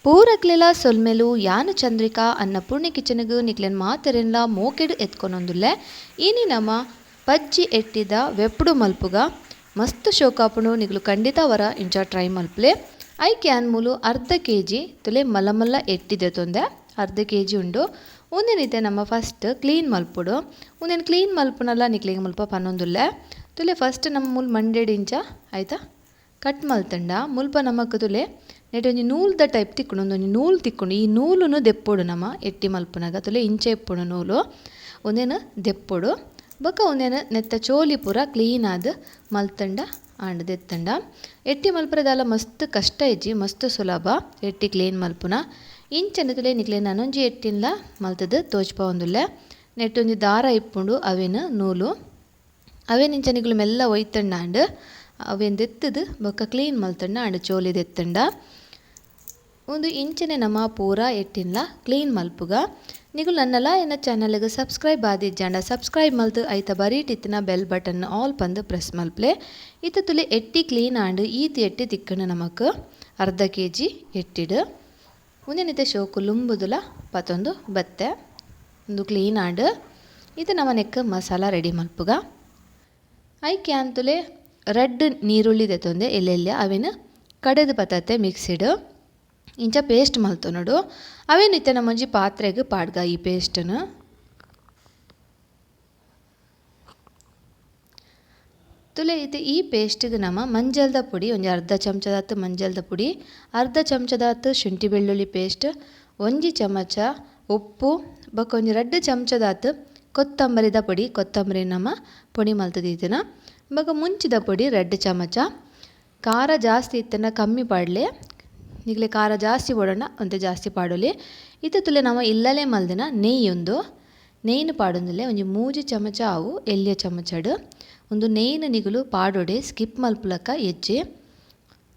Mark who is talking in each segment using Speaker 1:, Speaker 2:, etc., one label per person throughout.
Speaker 1: ಪೂರಕ್ಲೆಲ ಸೊಲ್ಮೆಲು ಯಾನ್ ಚಂದ್ರಿಕಾ ಅನ್ನಪೂರ್ಣಿ ಕಿಚನ್ಗ್ ನಿಕ್ಲೆನ್ ಮಾತೆರೆನ್ಲ ಮೋಕೆಡ್ ಎತ್ಕೊನೊಂದುಲ್ಲೆ. ಇನಿ ನಮ ಪಜ್ಜಿ ಎಟ್ಟಿದ ವೆಪ್ಪುಡು ಮಲ್ಪುಗ ಮಸ್ತ್ ಶೋಕಾಪುಂಡು, ನಿಕ್ಲು ಖಂಡಿತ ವರ ಇಂಚ ಟ್ರೈ ಮಲ್ಪುಲೆ. ಐಕ್ ಯಾನ್ ಮೂಲು ಅರ್ಧ ಕೆಜಿ ತುಲೆ ಮಲ್ಲ ಮಲ್ಲ ಎಟ್ಟಿದೆ ತೊಂದೆ ಅರ್ಧ ಕೆಜಿ ಉಂಡು. ಉಂದೆನಿತೆ ನಮ್ಮ ಫಸ್ಟ್ ಕ್ಲೀನ್ ಮಲ್ಪುಡು. ಉಂದೆನ್ ಕ್ಲೀನ್ ಮಲ್ಪುನಲ್ಲ ನಿಕ್ಲೆಗ್ ಮುಲ್ಪ ಪನೊಂದುಲ್ಲೆ. ತುಲೆ ಫಸ್ಟ್ ನಮ್ಮ ಮೂಲು ಮಂಡೆಡ್ ಇಂಚ ಆಯ್ತಾ ಕಟ್ ಮಲ್ತಂಡ ಮುಲ್ಪ ನಮಕ್ ತುಲೆ ನೆಟ್ ಒಂಜಿ ನೂಲ್ದ ಟೈಪ್ ತಿಕ್ಕುಂಡು, ಒಂದೊಂಜಿ ನೂಲು ತಿಕ್ಕುಂಡು. ಈ ನೂಲುನು ದೆಪ್ಪೊಡು ನಮ ಎಟ್ಟಿ ಮಲ್ಪುನಗ. ತುಲೆ ಇಂಚ ಇಪ್ಪುಂಡು ನೂಲು, ಉಂದೆನ್ ದೆಪ್ಪೊಡು. ಬೊಕ ಉಂದೆನ್ ನೆತ್ತ ಚೋಲಿ ಪೂರ ಕ್ಲೀನ್ ಆದ್ ಮಲ್ತಂಡ ಆಂಡ್ ದೆತ್ತಂಡ. ಎಟ್ಟಿ ಮಲ್ಪುರ ದಾಲ ಮಸ್ತ್ ಕಷ್ಟ ಇಜ್ಜಿ, ಮಸ್ತ್ ಸುಲಭ ಎಟ್ಟಿ ಕ್ಲೀನ್ ಮಲ್ಪುನ. ಇಂಚನೆ ತುಲೆ ನಿಕ್ಲೆ ನನೊಂಜಿ ಎಟ್ಟಿನ್ಲ ಮಲ್ತದ್ ತೋಜ್ಪಾವೊಂದುಲ್ಲೆ. ನೆಟ್ ಒಂಜಿ ದಾರ ಇಪ್ಪುಂಡು, ಅವೆನ್ ನೂಲು ಅವೆನ್ ಇಂಚ ನಿಕ್ಲು ಮೆಲ್ಲ ಒಯ್ತಂಡ ಆಂಡ್ ಅವೆನ್ ದೆತ್ತದ್ ಬೊಕ ಕ್ಲೀನ್ ಮಲ್ತಂಡ ಆಂಡ್ ಚೋಲಿ ದೆತ್ತಂಡ. ಉಂದು ಇಂಚನೆ ನಮ ಪೂರ ಎಟ್ಟಿನ್ಲ ಕ್ಲೀನ್ ಮಲ್ಪುಗ. ನಿಕುಲು ನನ್ನಲ ಎನ್ನ ಚಾನಲ್ಗ್ ಸಬ್ಸ್ಕ್ರೈಬ್ ಆದಿಜ್ಜಾಂಡ ಸಬ್ಸ್ಕ್ರೈಬ್ ಮಲ್ತ್ ಐತ ಬರೀಟಿತ್ತಿನ ಬೆಲ್ ಬಟನ್ ಆಲ್ ಪಂದ್ ಪ್ರೆಸ್ ಮಲ್ಪ್ಲೆ. ಇತ್ತ ತುಲೆ ಎಟ್ಟಿ ಕ್ಲೀನ್ ಆಂಡ್ ಈತ್ ಎಟ್ಟಿ ತಿಕ್ಕಂಡು ನಮಕ್ ಅರ್ಧ ಕೆಜಿ ಎಟ್ಟಿಡ್. ಉಂದೆನಿತೆ ಶೋಕು ಲುಂಬುದುಲ ಪತೊಂದು ಬತ್ತೆ. ಉಂದು ಕ್ಲೀನ್ ಆಂಡ್. ಇತ್ತೆ ನಮ ನೆಕ್ ಮಸಾಲ ರೆಡಿ ಮಲ್ಪುಗ. ಐಕ್ ಯಾನ್ ತುಲೆ ರಡ್ಡ್ ನೀರುಳ್ಳಿ ದೆತ್ತೊಂದೆ ಎಲ್ಲೆಲ್ಯ ಅವೆನ್ ಕಡೆದು ಪತತ್ತೆ ಮಿಕ್ಸಿಡ್ ಇಂಚ ಪೇಸ್ಟ್ ಮಲ್ತೊನೊಡು. ಅವೆನ್ ಇತ್ತೆ ನಮೊಂಜಿ ಪಾತ್ರೆಗ್ ಪಾಡ್ಗ ಈ ಪೇಸ್ಟನ್ನು. ತುಲೆ ಇತ್ತೆ ಈ ಪೇಸ್ಟ್ಗೆ ನಮ ಮಂಜಲ್ದ ಪುಡಿ ಒಂಜಿ ಅರ್ಧ ಚಮಚದಾತ್ ಮಂಜಲ್ದ ಪುಡಿ, ಅರ್ಧ ಚಮಚದಾತ್ ಶುಂಠಿ ಬೆಳ್ಳುಳ್ಳಿ ಪೇಸ್ಟ್, ಒಂಜಿ ಚಮಚ ಉಪ್ಪು, ಬೊಕ ಒಂಜಿ ರಡ್ಡ್ ಚಮಚದಾತ್ ಕೊತ್ತಂಬರಿದ ಪೊಡಿ, ಕೊತ್ತಂಬರಿ ನಮ ಪೊಡಿ ಮಲ್ತದೀತಿನ, ಬೊಕ ಮುಂಚಿದ ಪೊಡಿ ರಡ್ಡ್ ಚಮಚ. ಖಾರ ಜಾಸ್ತಿ ಇತ್ತಂಡ ಕಮ್ಮಿ ಪಾಡ್ಲೆ, ನಿಕ್ಲೆ ಖಾರ ಜಾಸ್ತಿ ಬೋಡೋಣ ಒಂತೆ ಜಾಸ್ತಿ ಪಾಡೊಲಿ. ಇತ್ತೆ ತುಲೆ ನಮ ಇಲ್ಲಲೇ ಮಲ್ದಿನ ನೆಯ್ಯಿ ಉಂದು, ನೆಯ್ಯಿನ ಪಾಡೊಂದುಲ್ಲೆ ಒಂಜಿ ಮೂಜಿ ಚಮಚ ಅವು ಎಲ್ಯ ಚಮಚಡ್. ಉಂದು ನೆಯ್ಯಿನ ನಿಗುಲು ಪಾಡೊಡೆ ಸ್ಕಿಪ್ ಮಲ್ಪುಲಕ ಎಜ್ಜೆ.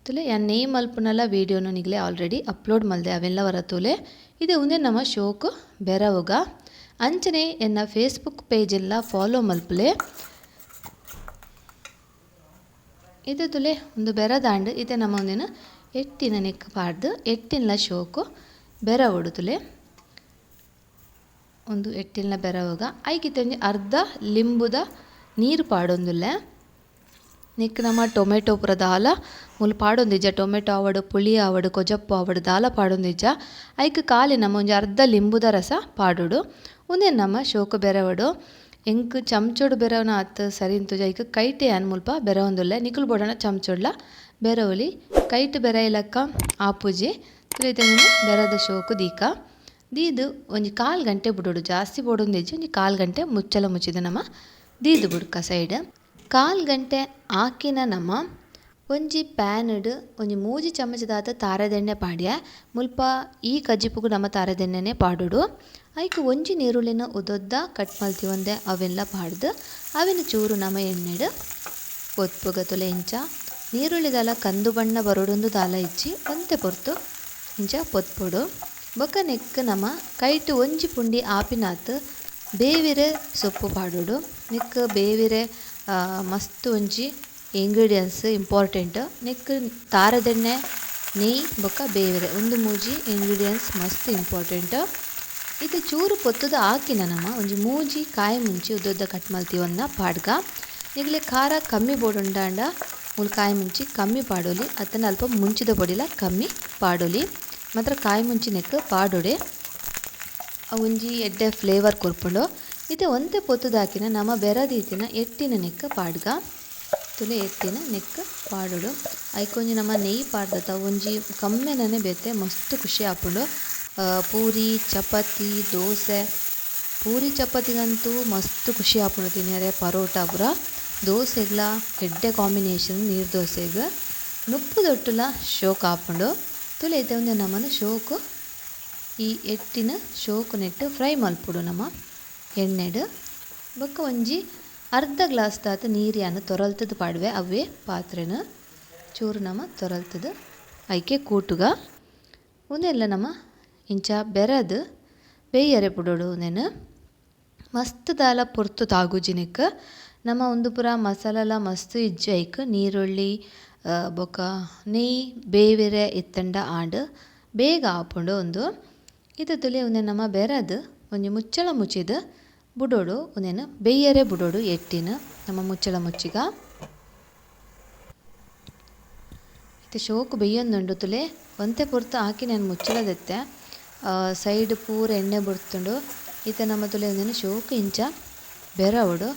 Speaker 1: ತುಲೆ ಯಾನ್ ನೆಯ್ಯಿ ಮಲ್ಪುನಲ ವೀಡಿಯೋನು ನಿಗ್ಲೆ ಆಲ್ರೆಡಿ ಅಪ್ಲೋಡ್ ಮಲ್ದೆ ಅವೆಲ್ಲ ವರ ತುಲೆ. ಇದು ಉಂದೆ ನಮ ಶೋಕು ಬೆರವುಗ. ಅಂಚನೆ ಎನ್ನ ಫೇಸ್ಬುಕ್ ಪೇಜ್ ಎಲ್ಲ ಫಾಲೋ ಮಲ್ಪುಲೆ. ಇದು ತುಲೆ ಉಂದು ಬೆರದಾಂಡ್. ಇತ್ತೆ ನಮ ಒಂದಿನ ಎಟ್ಟಿನ ನೆಕ್ ಪಾಡ್ದು ಎಟ್ಟಿನ ಶೋಕು ಬೆರವುಡು ತುಲೆ. ಒಂದು ಎಟ್ಟಿನ ಬೆರವುಗ. ಐಕಿತ್ತೆ ಒಂಜಿ ಅರ್ಧ ಲಿಂಬುದ ನೀರು ಪಾಡೊಂದುಲ್ಲೆ. ನೆಕ್ ನಮ ಟೊಮೆಟೊ ಪೂರ ದಾಲ ಮೂಲು ಪಾಡೊಂದಿಜ್ಜ, ಟೊಮೆಟೊ ಆವಡ್ ಪುಳಿ ಆವಡ್ ಕೊಜಪ್ಪು ಆವಡ್ ದಾಲ ಪಾಡೊಂದಿಜ್ಜ. ಐಕ್ ಖಾಲಿ ನಮ ಒಂಜಿ ಅರ್ಧ ಲಿಂಬುದ ರಸ ಪಾಡೊಡು. ಉಂದೆನ್ ನಮ ಶೋಕು ಬೆರವಡು. ಎಂಕ್ ಚಮಚೊಡು ಬೆರವನ ಅತ್ ಸರಿ ಇಂತುಜ, ಐಕ್ ಕೈಟೆ ಯಾನ್ ಮುಲ್ಪ ಬೆರವೊಂದುಲ್ಲೆ. ನಿಕುಲು ಬೋಡಣ ಚಮಚೊಡ್ಲ ಬೆರವೊಲಿ, ಕೈಟ್ ಬೆರೈಲಕ್ಕ ಆಪುಜಿ. ಬೆರದ ಶೋಕು ದೀಕ ದೀದು ಒಂಜಿ ಕಾಲ್ ಗಂಟೆ ಬುಡೋಡು, ಜಾಸ್ತಿ ಬೋಡೊಂದಿಜ್ಜಿ, ಒಂಜಿ ಕಾಲ್ ಗಂಟೆ ಮುಚ್ಚಲ ಮುಚ್ಚಿದ ನಮ ದೀದು ಬುಡ್ಕ ಸೈಡ್. ಕಾಲ್ ಗಂಟೆ ಆಕಿನ ನಮ ಒಂಜಿ ಪ್ಯಾನ್ಡ್ ಒಂಜಿ ಮೂಜಿ ಚಮಚದಾತ ತಾರೆದೆಣ್ಣೆ ಪಾಡ್ಯ. ಮುಲ್ಪ ಈ ಕಜ್ಜಿಪುಗು ನಮ ತಾರೆದೆಣ್ಣೆನೆ ಪಾಡೋಡು. ಐಕ್ ಒಂಜಿ ನೀರುಳ್ಳಿನ ಉದೊದ್ದ ಕಟ್ ಮಲ್ತಿ ಒಂದೆ ಅವೆಲ್ಲ ಪಾಡ್ದು ಅವೆನ್ ಚೂರು ನಮ ಎಣ್ಣೆಡ್ ಪೊತ್ಪುಗ. ತುಲೆ ಇಂಚ ನೀರುಳ್ಳಿದಾಲ ಕಂದು ಬಣ್ಣ ಬರೋಡೊಂದು ದಾಲ ಇಜ್ಜಿ, ಒಂತೆ ಪೊರ್ತು ಇಂಚ ಪೊತ್ಪೊಡು. ಬೊಕ ನೆಕ್ ನಮ ಕೈಟ್ ಒಂಜಿ ಪುಂಡಿ ಆಪಿನಾತ್ ಬೇವಿರೆ ಸೊಪ್ಪು ಪಾಡೋಡು. ನೆಕ್ ಬೇವಿರೆ ಮಸ್ತ್ ಒಂಜಿ ಇಂಗ್ರೀಡಿಯೆಂಟ್ಸ್ ಇಂಪಾರ್ಟೆಂಟ್. ನೆಕ್ ತಾರೆದೆಣ್ಣೆ, ನೆಯ್ ಬೊಕ ಬೇವಿರೆ ಉಂದು ಮೂಜಿ ಇಂಗ್ರೀಡಿಯೆಂಟ್ಸ್ ಮಸ್ತ್ ಇಂಪಾರ್ಟೆಂಟ್. ಇತ್ತೆ ಚೂರು ಪೊತ್ತುದು ಆಕಿನ ನಮ ಒಂಜಿ ಮೂಜಿ ಕಾಯಿ ಮುಂಚಿ ಉದ್ದೊದ್ದ ಕಟ್ ಮಲ್ತಿ ಒಂದ ಪಾಡ್ಗ. ನಿಗಲೆ ಖಾರ ಕಮ್ಮಿ ಬೋಡುಂಡಾಂಡ ಮೂಲು ಕಾಯಿ ಮುಂಚಿ ಕಮ್ಮಿ ಪಾಡೊಲಿ, ಅತ್ತಂಡ ಅಲ್ಪ ಮುಂಚಿದ ಪೊಡಿಲ ಕಮ್ಮಿ ಪಾಡೊಲಿ. ಮಾತ್ರ ಕಾಯಿ ಮುಂಚಿ ನೆಕ್ ಪಾಡೊಡೆ ಒಂಜಿ ಎಡ್ಡೆ ಫ್ಲೇವರ್ ಕೊರ್ಪುಂಡು. ಇತ್ತೆ ಒಂತೆ ಪೊತ್ತುದಾಕಿನ ನಮ ಬೆರದೀತಿನ ಎಟ್ಟಿನ ನೆಕ್ ಪಾಡ್ಗ. ತುಲೆ ಎಟ್ಟಿನ ನೆಕ್ ಪಾಡೊಡು. ಐಕೊಂಜಿ ನಮ ನೆಯ್ ಪಾಡ್ದತ ಒಂಜಿ ಕಮ್ಮೆನನೆ ಬೇತೆ ಮಸ್ತ್ ಖುಷಿ ಆಪುಂಡು. ಪೂರಿ ಚಪಾತಿ ದೋಸೆ, ಪೂರಿ ಚಪಾತಿಗಂತೂ ಮಸ್ತ್ ಖುಷಿ ಆಪುಂಡು ತಿನ್ಯರೆ. ಪರೋಟ ಪೂರ ದೋಸೆಗ್ಲ ಎಡ್ಡೆ ಕಾಂಬಿನೇಷನ್, ನೀರು ದೋಸೆಗ್ ನುಪ್ಪು ದೊಟ್ಟುಲ ಶೋಕ್ ಆಪುಂಡು. ತುಲೆ ಇತ್ತೆ ಒಂದೆ ನಮನ ಶೋಕು ಈ ಎಟ್ಟಿನ ಶೋಕು ನೆಟ್ಟು ಫ್ರೈ ಮಲ್ಪೊಡು ನಮ ಎಣ್ಣೆಡ್. ಬೊಕ್ಕ ಒಂಜಿ ಅರ್ಧ ಗ್ಲಾಸ್ ದಾತ್ ನೀರು ಯಾನ್ ತೊರಲ್ತದ್ ಪಾಡುವೆ. ಅವೇ ಪಾತ್ರೆನ್ ಚೂರು ನಮ ತೊರಲ್ತದ್ ಐಕೆ ಕೂಟುಗ. ಉಂದೆಲ್ಲ ನಮ ಇಂಚ ಬೆರದ್ ಬೇಯರೆ ಬುಡೊಡು. ಉಂದೆನ್ ಮಸ್ತ್ ದಾಲ ಪೊರ್ತು ತಾಗುಜಿ ನೆಕ್. ನಮ ಉಂದು ಪೂರ ಮಸಾಲಲ ಮಸ್ತ್ ಇಜ್ಜಿ ಐಕ್, ನೀರುಳ್ಳಿ ಬೊಕ ನೆಯ್ ಬೇವಿರೆ ಇತ್ತಂಡ ಆಂಡ್. ಬೇಗ ಆಪುಂಡು ಉಂದು. ಇತ್ತೆ ತುಲೆ ಉಂದೆನ್ ನಮ ಬೆರದ್ ಒಂಜಿ ಮುಚ್ಚಳ ಮುಚ್ಚಿದ್ ಬುಡೋಡು, ಉಂದೆನ್ ಬೇಯರೆ ಬುಡೋಡು ಎಟ್ಟಿನ ನಮ್ಮ ಮುಚ್ಚಳ ಮುಚ್ಚಿಗ. ಇತ್ತೆ ಶೋಕು ಬೇಯೊಂದುಂಡು ತುಲೆ ಒಂತೆ ಪೊರ್ತು ಹಾಕಿ ನಾನು ಮುಚ್ಚಳದೆತ್ತೆ ಸೈಡ್ ಪೂರ ಎಣ್ಣೆ ಬುಡ್ತುಂಡು. ಇತ್ತೆ ನಮ್ಮ ತುಲೆ ಉಂದೆನ್ ಶೋಕು ಇಂಚ ಬೆರವಡು.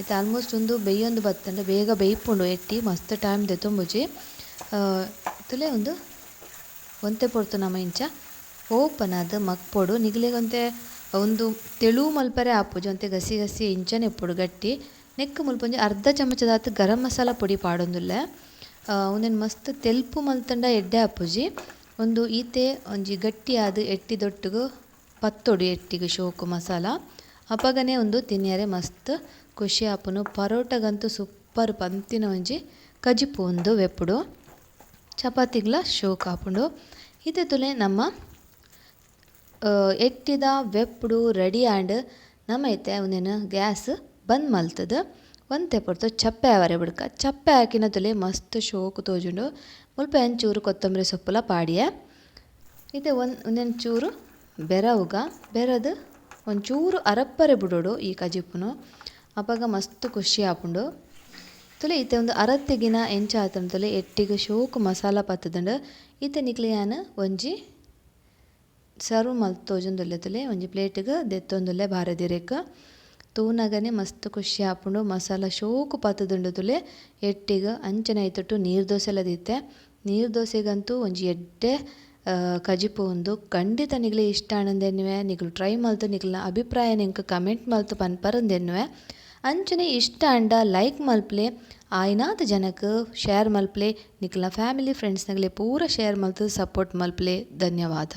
Speaker 1: ಇತ್ತೆ ಆಲ್ಮೋಸ್ಟ್ ಉಂದು ಬೇಯೊಂದು ಬತ್ತುಂಡು, ಬೇಗ ಬೇಯ್ಪುಂಡು ಎಟ್ಟಿ, ಮಸ್ತ್ ಟೈಮ್ ದೆತೊಂಬುಜಿ. ತುಲೆ ಉಂದು ಒಂತೆ ಪೊರ್ತು ನಮ ಇಂಚ ಓಪನ್ ಆದ್ ಮಗ್ಪೊಡು. ನಿಗಲೆಗ್ ಒಂತೆ ಉಂದು ತೆಳು ಮಲ್ಪರೆ ಆಪುಜಿ, ಒಂತೆ ಗಸಿ ಗಸಿ ಇಂಚನೆ ಇಪ್ಪೊಡು ಗಟ್ಟಿ. ನೆಕ್ಕ್ ಮುಲ್ಪ ಒಂಜಿ ಅರ್ಧ ಚಮಚದಾತ್ ಗರಂ ಮಸಾಲ ಪೊಡಿ ಪಾಡೊಂದುಲ್ಲೆ. ಉಂದೆನ್ ಮಸ್ತ್ ತೆಲ್ಪು ಮಲ್ತಂಡ ಎಡ್ಡೆ ಆಪುಜಿ, ಉಂದು ಈತೆ ಒಂಜಿ ಗಟ್ಟಿಯಾದ್ ಎಟ್ಟಿದೊಟ್ಟುಗು ಪತ್ತೊಡು ಎಟ್ಟಿಗೆ ಶೋಕು ಮಸಾಲ. ಅಪಗನೆ ಉಂದು ತಿನ್ಯರೆ ಮಸ್ತ್ ಖುಷಿ ಆಪುಂಡು. ಪರೋಟಗಂತೂ ಸೂಪರ್ ಪಂತಿನ ಒಂಜಿ ಕಜಿಪು ಉಂದು ವೆಪ್ಪುಡು, ಚಪಾತಿಗ್ಲ ಶೋಕು ಆಪುಂಡು. ಇತ್ತೆ ತುಲೆ ನಮ್ಮ ಎಟ್ಟಿದ ವೆಪ್ಪುಡು ರೆಡಿ ಆಂಡ್. ನಮ್ಮ ಇತ್ತೆ ಉಂದೆನ್ ಗ್ಯಾಸ್ ಬಂದ್ ಮಲ್ತದು ಒಂತೆ ಪೊರ್ತು ಚಪ್ಪೆ ಆವರೆ ಬುಡ್ಕ. ಚಪ್ಪೆ ಹಾಕಿನ ತುಲೆ ಮಸ್ತ್ ಶೋಕು ತೋಜುಂಡು. ಮುಲ್ಪ ಒಂಚೂರು ಕೊತ್ತಂಬರಿ ಸೊಪ್ಪುಲ ಪಾಡಿಯೆ. ಇತ್ತೆ ಒಂದೊಂದು ಚೂರು ಬೆರವುಗ ಬೆರದು ಒಂಚೂರು ಅರಪ್ಪರೆ ಬುಡೋಡು ಈ ಕಜಿಪುನು, ಅಪಗ ಮಸ್ತ್ ಖುಷಿ ಆಪುಂಡು. ತುಲೆ ಇತ್ತೆ ಒಂದು ಅರತ್ತಿಗಿನ ಎಂಚ ಆತಂಡ್ ತುಲೆ ಎಟ್ಟಿಗೆ ಶೋಕು ಮಸಾಲ ಪತ್ತುದುಂಡು. ಇತ್ತೆ ನಿಕ್ಲೆ ಯಾನ್ ಒಂಜಿ ಸರ್ವ್ ಮಲ್ತ್ ತೋಜೊಂದುಲ್ಲೆ ತುಲೆ, ಒಂಜಿ ಪ್ಲೇಟ್ಗ್ ದೆತ್ತೊಂದುಲ್ಲೆ ಬಾರದಿರೆಕ್. ತೂನಗನೆ ಮಸ್ತ್ ಖುಷಿ ಆಪುಂಡು. ಮಸಾಲ ಶೋಕು ಪತ್ತುದುಂಡು ತುಲೆ ಎಟ್ಟಿಗೆ. ಅಂಚನೆ ಐತೊಟ್ಟು ನೀರು ದೋಸೆಲ ದೀತೆ. ನೀರು ದೋಸೆಗಂತೂ ಒಂಜಿ ಎಡ್ಡೆ ಕಜಿಪು ಉಂದು. ಖಂಡಿತ ನಿಗ್ಲೆ ಇಷ್ಟ ಆಂಡೆನ್ನುವೆ, ನಿಗ್ಲು ಟ್ರೈ ಮಲ್ತು ನಿಗ್ಲ್ನ ಅಭಿಪ್ರಾಯ ಎಂಕ್ ಕಮೆಂಟ್ ಮಲ್ತು ಪನ್ಪರಂದೆನ್ನುವೆ. ಅಂಚನೆ ಇಷ್ಟ ಆಂಡ ಲೈಕ್ ಮಲ್ಪ್ಲೆ, ಆಯಿನಾತ್ ಜನಕ್ ಶೇರ್ ಮಲ್ಪ್ಲೆ, ನಿಕ್ಲ್ನ ಫ್ಯಾಮಿಲಿ ಫ್ರೆಂಡ್ಸ್ ನಗಲೆ ಪೂರ ಶೇರ್ ಮಲ್ತು ಸಪೋರ್ಟ್ ಮಲ್ಪ್ಲೆ. ಧನ್ಯವಾದ.